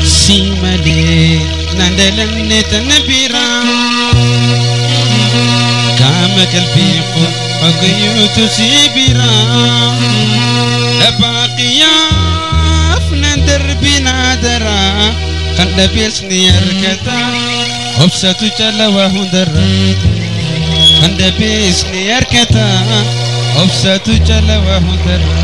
Si malee nandalanne tana biraa qaama qalbii koo hagayyuutu si biraa Dhafaaqiyaaf nan darbinaa daraa kan dhabees ni argata obsatu cala waa hundarra kan dhabees ni argata obsatu cala waa hundarra.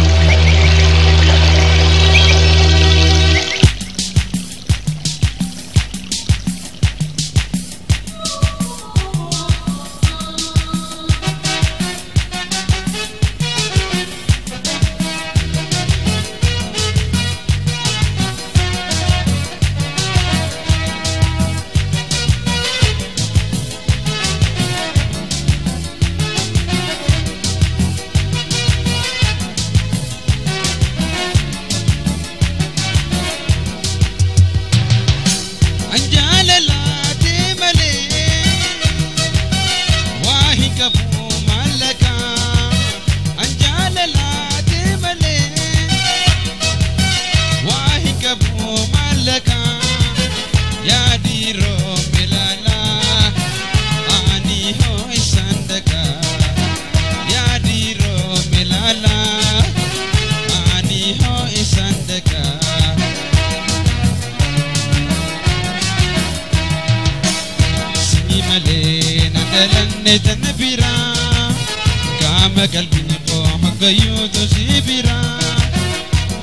Qaama qalbii koo hagayyuutu si biraa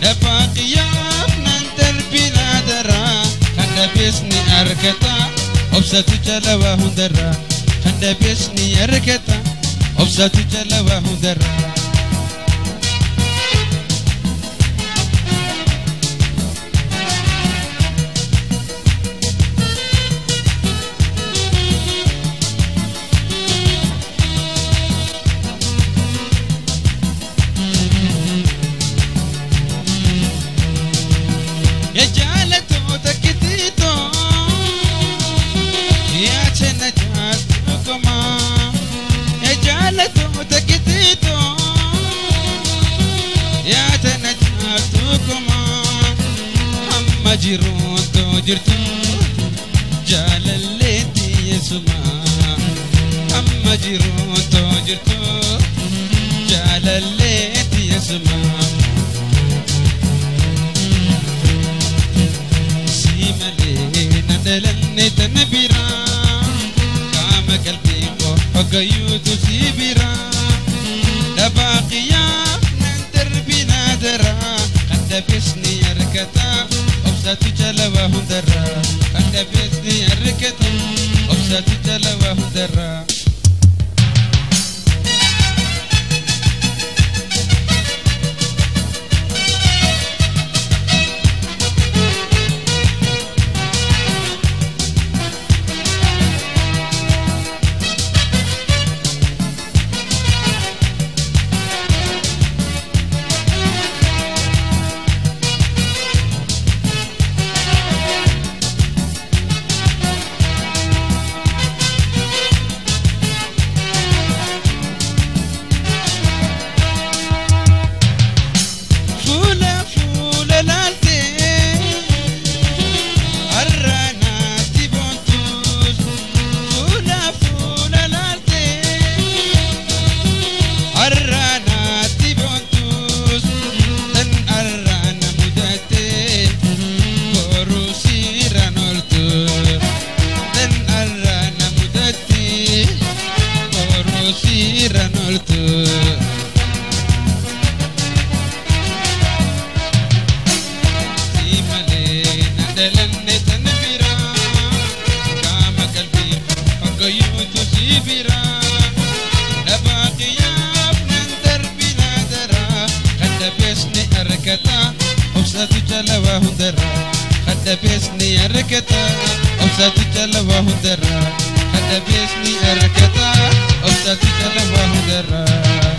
Dhafaaqiyaaf nan darbinaa daraa kan dhabees ni argata obsatu cala waa hundarraa kan dhabees ni argata obsatu cala waa hundarraa. Jirtu jaalalleetti yeesuma amma jiruutu jirtu jaalalleetti yeesuma si malee na dhalanne tana biraa qaama qalbii koo hagayyuutu si biraa Dhafaaqiyaaf nan darbinaa daraa kan dhabees ni argata obsatu cala waa hundarraa kan dhabees ni argata obsatu cala waa hundarraa. Obsatu cala waa hundarraa kan dhabees ni argata obsatu cala waa hundarraa kan dhabees ni argata obsatu cala waa hundarraa.